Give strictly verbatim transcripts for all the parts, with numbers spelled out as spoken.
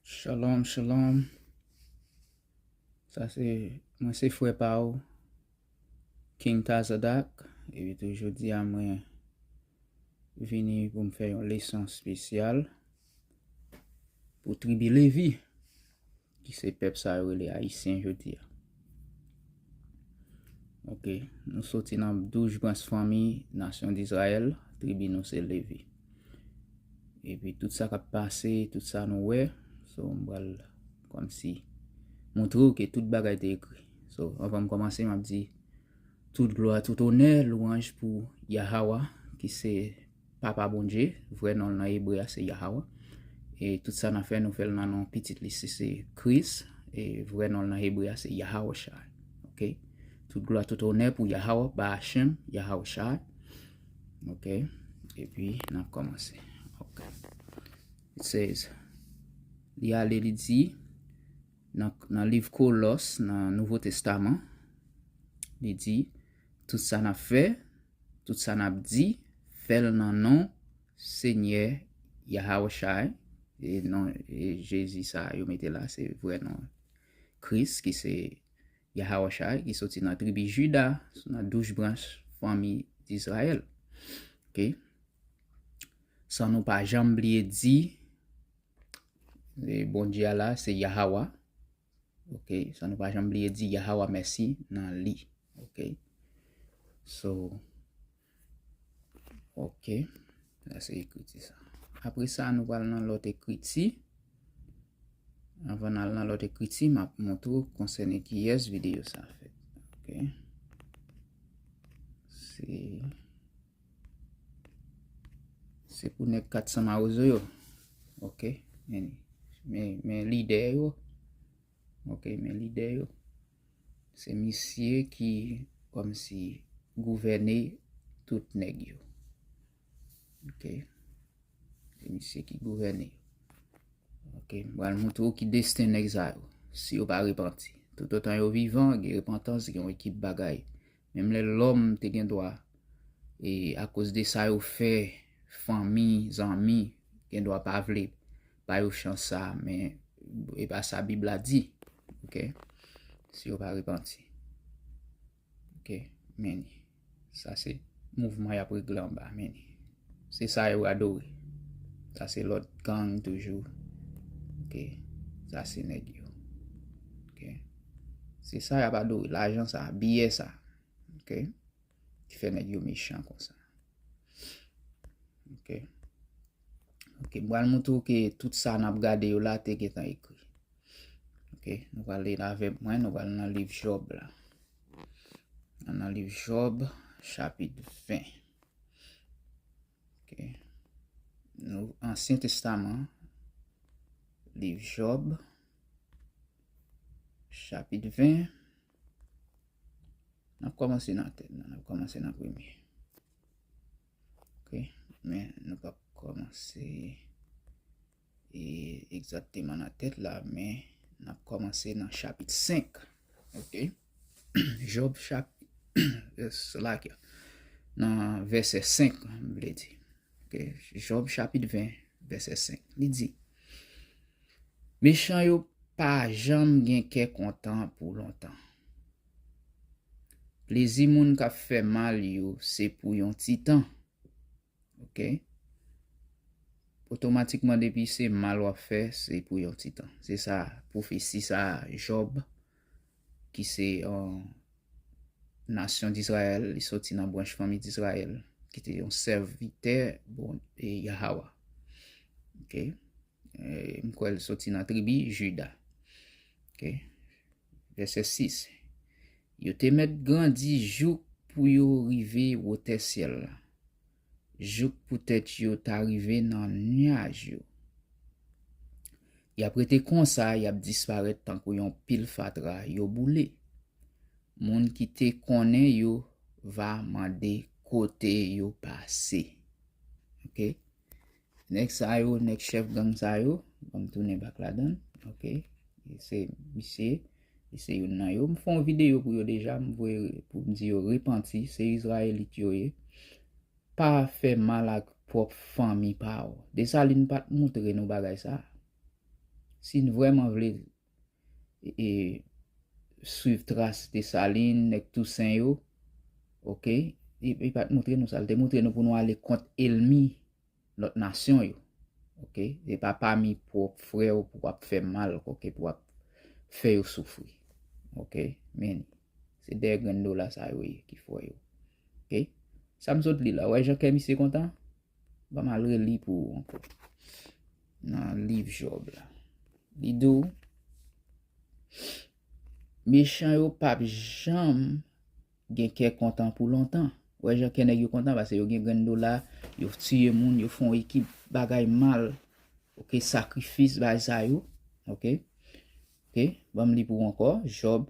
Shalom, shalom. Sa se, mwen se frè pa w, King Tazadak. Epi tou jodi a mwen vini pou m fè yon leson espesyal pou tribi Levi, ki se pèp sa yo rele Ayisyen jodi a. Ok, nou soti nan douz branch fanmi nasyon Dizrayèl, tribi nou se Levi. Epi tout sa k ap pase, tout sa nou wè, so m pral kòmsi montre w ke tout bagay te ekri. So, anvan m kòmanse, m ap di tout glwa, tout onè, lwanj pou Yahawa, ki se Papa Bondye, vrè non l nan ebre a se Yahawa. E tout sa n ap fè, nou fè l nan non pitit li, se, se Kris, e vrè non l nan ebre a se Yahawashai. Ok? Tout glwa, tout onè pou Yahawa, Bahashem, Yahawashai. Ok? Epi, n ap kòmanse. Ok. It says, li ale, li di, nan, nan liv Kolòs, nan Nouvo Testaman, li di, tout sa n ap fè, tout sa n ap di, fè l nan non Senyè Yahawashai, e non, e Jezi sa yo mete la, se vrè non Kris, ki se Yahawashai, ki soti nan tribi Jida, nan douz branch fanmi Dizrayèl. Ok? San nou pa janm bliye di, e Bondye a la, se Yahawa. Ok? San nou pa janm bliye di Yahawa mèsi nan li. Ok? So, ok. Sa se ekriti sa. Apre sa, nou pral nan lòt ekriti. Anvan n al nan lòt ekriti, m ap montre w konsène kiyès videyo sa fèt. Ok? Se, se pou nèg kat san mawozo yo. Ok? Men, men, men lidè yo. Ok? Men lidè yo. Se misye ki kòmsi gouvène tout nèg yo. Ok? Se misye ki gouvène yo. Ok, m pral montre w ki desten nèg sa yo, si yo pa repanti. Toutotan yo vivan, gen repantans, gen yon ekip bagay. Menm lè lòm te gen dwa, e akoz de sa yo fè, fanmi, zanmi, gen dwa pa vle ba yo chans sa, men e pa sa Bib la di. Ok? Si yo pa repanti. Ok, men li. Sa se mouvman y ap regle anba, men li. Se sa yo adore. Sa se lòt gang toujou. Ok, sa se nèg yo. Ok. Se sa y ap adore, lajan sa, biyè sa. Ok. Ki fè nèg yo mechan konsa. Ok. Ok, m pral montre w ke tout sa n ap gade yo la te gentan ekri. Ok, nou pral li avèk mwen, nou pral nan liv Jòb la. Nan liv Jòb, chapit ven. Ok. Nou, Ansyen Testaman, liv Jòb, chapit ven. N ap kòmanse nan tèt nan, n ap kòmanse nan premye. Ok, men nou p ap kòmanse e, egzakteman nan tèt la, men n ap kòmanse nan chapit senk. Ok? Jòb chapit, lakè, nan vèsè senk, m vle di. Ok? Jòb chapit ven, vèsè senk. Li di, mechan yo pa janm gen kè kontan pou lontan. Plezi moun k ap fè mal yo se pou yon ti tan. Ok? Otomatikman, depi se mal w ap fè, se pou yon ti tan. Se sa, pwofesi sa, Jòb, ki se, euh, nasyon Dizrayèl, li soti nan branch fanmi Dizrayèl, ki te yon sèvitè, bon, e Yahawa. Ok? E, m kwè l soti nan tribi Jida. Ok? Vèsè sis. Yo te mèt grandi jouk pou yo rive wotè syèl la, jouk poutèt yo ta rive nan nyaj yo. Y ap rete konsa, y ap disparèt tankou yon pil fatra yo boule. Moun ki te konnen yo va mande kote yo pase. Ok? Nèg sa yo, nèg chèf gang sa yo, ban m tounen back ladan l. Ok? Se misye, se youn nan yo. M fè yon videyo pou yo deja, m voye pou m di yo repanti, se Izrayelit yo ye. Pa fè mal ak pwòp fanmi pa w. Desalin pa t montre nou bagay sa. Si n vrèman vle e, e, swiv tras Desalin, nèg Tousen yo, oke, li, li pa t montre nou sa. Li te montre nou pou nou ale kont ènmi lòt nasyon yo. Oke? Se pa pami pwòp frè w pou w ap fè mal, oke, pou w ap fè yo soufri. Oke? Men, se dèyè grenn dola sa yo ye ki fè yo. Oke? Sa m sot li la, w wè jan kè misye kontan? Ban m al reli pou ou ankò. Nan liv Jòb la. Li di w, mechan yo p ap janm gen kè kontan pou lontan. Wè jan kè nèg yo kontan, paske yo gen grenn dola, yo tiye moun, yo fè yon ekip bagay mal, oke, sakrifis, bagay sa yo, oke. Oke, ban m li pou ou ankò, Jòb,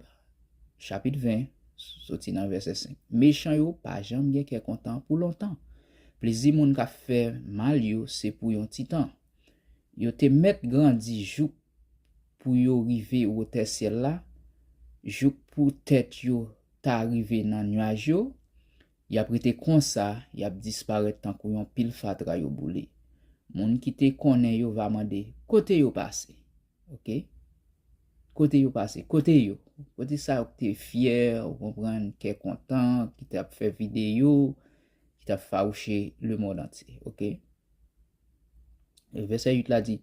chapit ven, soti nan vèsè senk. Mechan yo pa janm gen kè kontan pou lontan. Plezi moun k ap fè mal yo, se pou yon ti tan. Yo te mèt grandi jouk pou yo rive wotè syèl la, jouk pou tèt yo ta rive nan nyaj yo, y ap rete konsa, y ap disparèt tankou yon pil fatra yo boule. Moun ki te konnen yo va mande, kote yo pase? Oke? Kote yo pase? Kote yo? Kote sa yo ki te fyè, ou konprann, kè kontan, ki t ap fè videyo, ki t ap fawouche lemonn antye? Oke? E vèsè uit la di,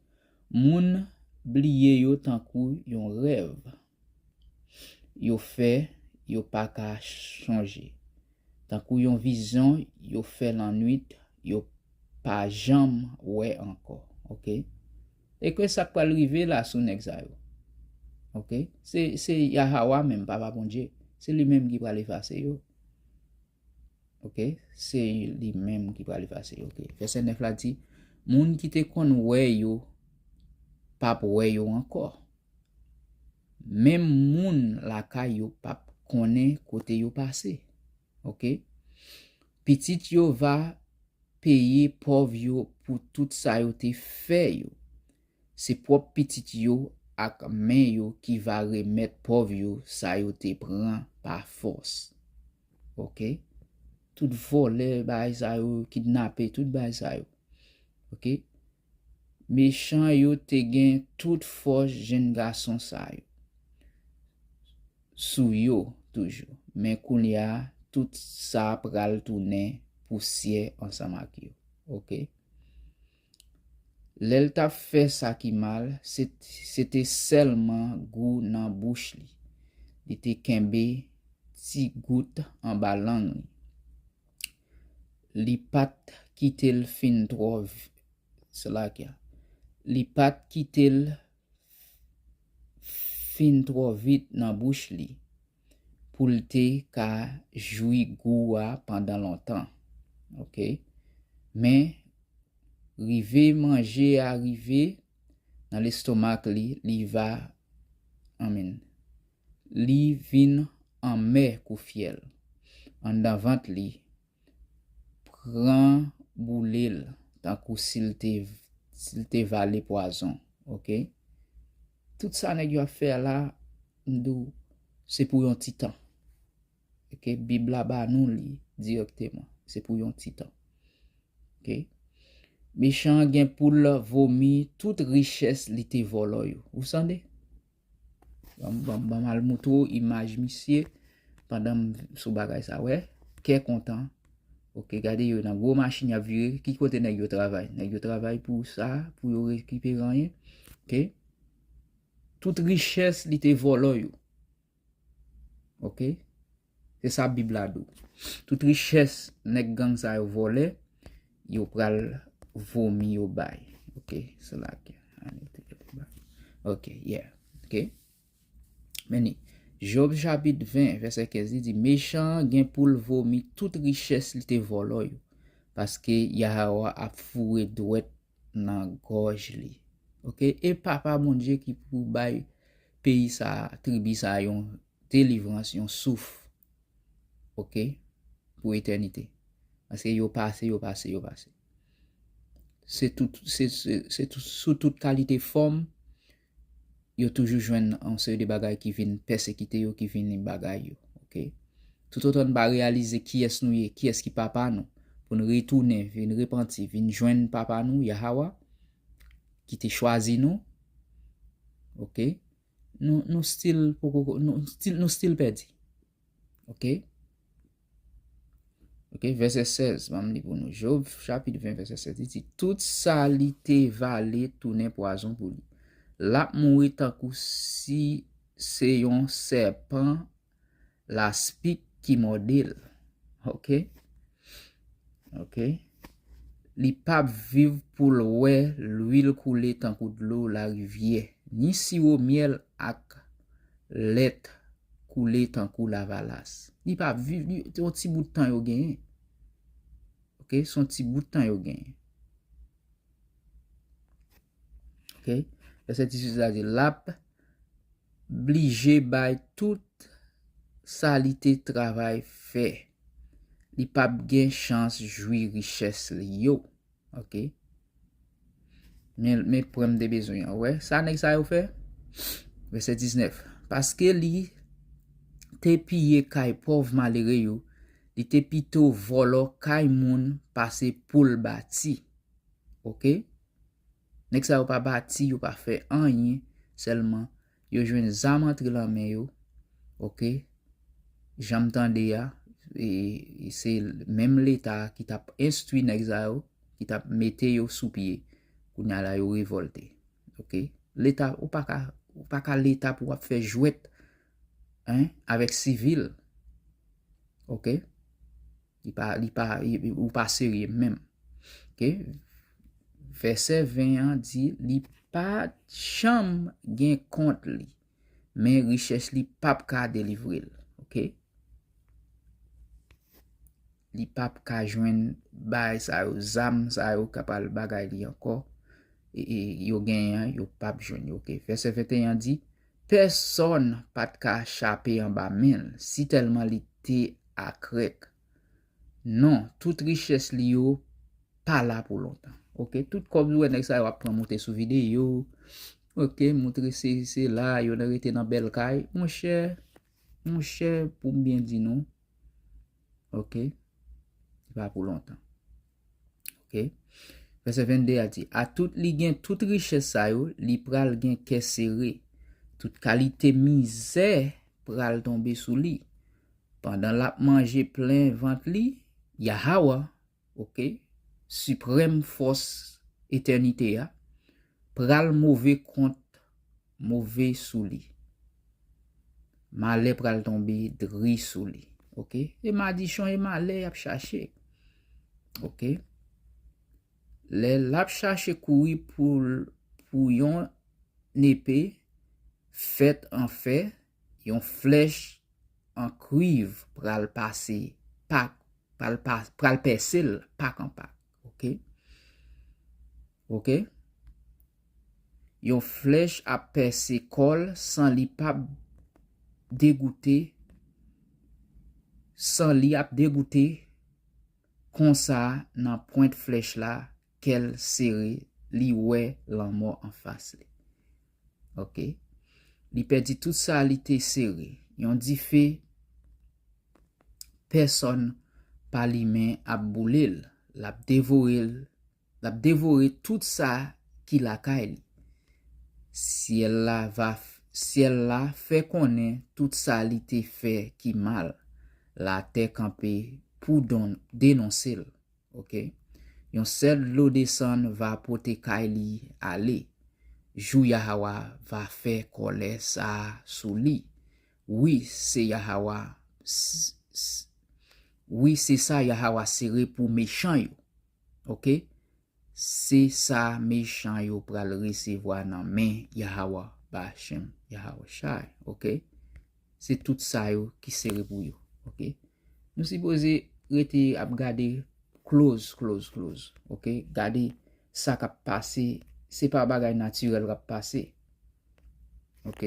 moun bliye yo tankou yon rèv. Yo fè, yo pa ka chonje. Tankou yon vizyon, yo fè lannwit, yo pa janm wè ankò. Oke? E ke sa k pral rive la sou nèg sa yo? Oke? Se, se Yahawa menm, Papa Bondye. Se li menm ki pral efase yo. Oke? Se li menm ki pral efase yo. Oke? Vèsè nèf la di, moun ki te konn wè yo, p ap wè yo ankò. Menm moun lakay yo p ap konnen kote yo pase. Oke? Pitit yo va peye pòv yo pou tout sa yo te fè yo. Se pwòp pitit yo ak men yo ki va remèt pòv yo sa yo te pran pa fòs. Oke? Tout vòlè, bagay sa yo, kidnape, tout bagay sa yo. Oke? Mechan yo te gen tout fòs jenn gason sa yo sou yo toujou. Men kounye a, tout sa pral tounen pousyè ansanm ak yo. Oke? Lè l t ap fè sa ki mal, se, se te sèlman gou nan bouch li. Li te kenbe ti gout anba lang li. Li pa t kite l fin twò vi-, Salakia. Li pa t kite l fin twò vit nan bouch li pou l te ka jwi gou a pandan lontan. Oke? Men, rive manje a rive nan lestomak li, li va, anmen, li vin anmè kou fyèl. Anndan vant li, pran boule l tankou si l te, si l te vale pwazon. Oke? Tout sa nèg yo ap fè a la, m di w, se pou yon ti tan. Oke? Bib la ba nou li dirèkteman. Se pou yon ti tan. Oke? Mechan an gen pou l vomi tout richès li te vòlò yo. Ou tande? Ban m, ban m, ban m al moutre w imaj misye pandan m sou bagay sa. Wè, kè kontan. Oke, gade yo nan gwo machin y ap vire. Ki kote nèg yo travay? Nèg yo travay pou sa, pou yo rekipere anyen. Oke? Tout richès li te vòlò yo. Oke? Se sa Bib la di w. Tout richès nèg gang sa yo vòlè, yo pral vomi yo bay. Oke? Se la ke. Oke, yeah. Oke? Men ni. Jòb chapit ven, vèsè kenz, li di, mechan an gen pou l vomi tout richès li te vòlò yo, paske Yahawah ap foure dwèt nan gòj li. Oke? E Papa Bondye ki pou bay peyi sa, tribi sa, yon delivrans, yon souf. Oke? Pou etènite. Paske yo pase, yo pase, yo pase. Se tout, se, se, se tout, sou tout kalite fòm, yo toujou jwenn yon seri de bagay ki vin pèsekite yo, ki vin bagay yo. Oke? Toutotan n pa reyalize kiyès nou ye, kiyès ki papa nou, pou n retounen, vin repanti, vin jwenn papa nou, Yahawah, ki te chwazi nou, Ok? Nou, nou still poko, nou still, nou still pèdi. Ok? Ok, vèsè sèz, ban m li pou nou. Job chapit ven, vèsè sèz, li di, tout sa li te vale tounen pwazon pou li. L ap mouri tankou si se yon sèpan laspik ki mòde l. Ok? Ok? Li p ap viv pou l wè lwil koule tankou dlo larivyè, ni siwo myèl ak lèt koule tankou lavalas. Li p ap viv, li, se yon ti bout tan yo genyen. Ok? Se yon ti bout tan yo genyen. Ok? Vèsè dizuit la di, l ap blije bay tout sa li te travay fè. Li p ap gen chans jwi richès li yo. Ok? Men, men pwen m te bezwen an. Wè, sa nèg sa yo fè? Vèsè diznèf. Paske li te piye kay pòv malere yo, li te pito vòlò kay moun pase pou l bati. Ok? Nèg sa yo pa bati, yo pa fè anyen, sèlman yo jwenn zam antre nan men yo. Ok? Jan m tande a, e, e se menm Leta ki t ap enstwi nèg sa yo, ki t ap mete yo sou pye. Kounye a la, yo revòlte. Ok? Leta, ou pa ka, ou pa ka Leta pou w ap fè jwèt, en, avèk sivil. Ok? Li pa, li pa, li, ou pa serye menm. Ok? Vèsè ven an di, li pa janm gen kont li, men richès li p ap ka delivre l. Ok? Li p ap ka jwenn bagay sa yo, zam sa yo k ap al bagay li ankò. E, e, yo genyen an, yo p ap jwenn yo. Ok? Vèsè venteyen an di, pèsòn pa t ka chape anba men l, sitèlman li te akrèk. Non, tout richès li yo pa la pou lontan. Ok, tout kòb ou wè nèg sa yo ap pran moute sou videyo. Ok, montre se, se la, yo nan rete nan bèl kay. Monchè, monchè, pou m byen di nou. Ok, se pa pou lontan. Ok, vèsè vennde a di, a tout li gen tout richès sa yo, li pral gen kè sere. Tout kalite mizè pral tonbe sou li. Pandan l ap manje plen vant li, Yahawa, ok, siprèm fòs etènite a, pral move kont move sou li. Malè pral tonbe dri sou li. Ok? E madichon e malè y ap chache. Ok? Lè l ap chache kouri pou, pou yon nepe fèt an fè, yon flèch an kwiv pral pase pak, pral pa, pral pèse l pak an pak. Ok? Ok? Yon flèch ap pèse kò l san li p ap degoute, san li ap degoute. Konsa, nan pwent flèch la, kè l sere, li wè lanmò anfas li. Ok? Li pèdi tout sa li te sere. Yon dife pèsòn pa limen ap boule l. L ap devore l, l ap devore tout sa ki lakay li. Syèl la va f-, syèl la fè konnen tout sa li te fè ki mal. Latè kanpe pou don-, denonse l. Ok? Yon sèl dlo desann va pote kay li ale. Jou Yahawa va fè kòlè sa a sou li. Wi, se Yahawa, s-, s-, wi, se sa Yahawa sere pou mechan yo. Ok? Se sa mechan yo pral resevwa nan men Yahawa Bachem, Yahawa Chay. Ok? Se tout sa yo ki sere pou yo. Ok? Nou sipoze rete ap gade close, close, close. Ok? Gade sa k ap pase. Se pa bagay natirèl k ap pase. Ok?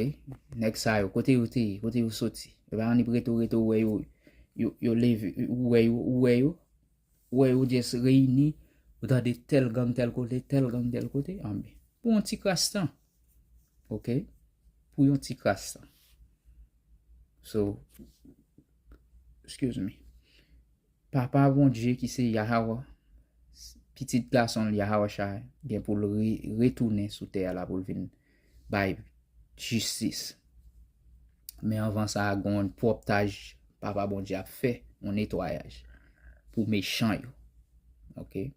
Nèg sa yo, kote yo te ye? Kote yo soti? E pa annik rete, rete, ou wè yo, yo, yo leve, ou wè yo, ou wè yo, ou wè yo just reyini, ou tande tèl gang tèl kote, tèl gang tèl kote, anben. Pou yon ti kras tan. Ok? Pou yon ti kras tan. So, excuse me. Papa Bondye ki se Yahawa, pitit gason l Yahawa Chay, gen pou l re-, retounen sou tè a la pou l vin bay jistis. Men anvan sa, gen yon pwòptaj Papa Bondye ap fè, yon netwayaj pou mechan yo. Ok?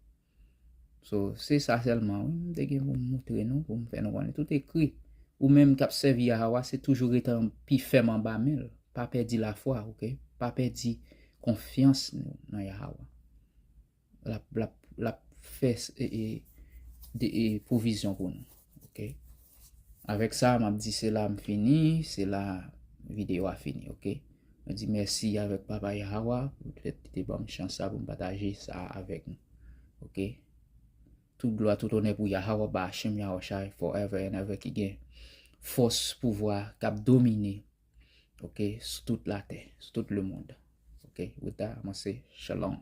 So, se sa sèlman, wi, m te gen pou m montre nou, pou m fè nou konnen. Tout ekri. Ou menm k ap sèvi Yahawa, se toujou rete pi fèm anba men l. Pa pèdi lafwa, ok? Pa pèdi konfyans nou nan Yahawa. L ap, l ap, l ap fè e, e, de, e, pwovizyon pou nou, ok? Avèk sa, m ap di se la m fini, se la videyo a fini, ok? Mwen di mèsi avèk Papa Yahawa pou fèt li te ban m chans sa pou m pataje sa avèk nou. Ok? Tout glwa, tout onè pou Yahawa Ba'ashem Yahawashi forever and ever ki gen fòs, pouvwa, k ap domine, ok, sou tout latè, sou tout lemonn. Ok, with that, I'm gonna say shalom.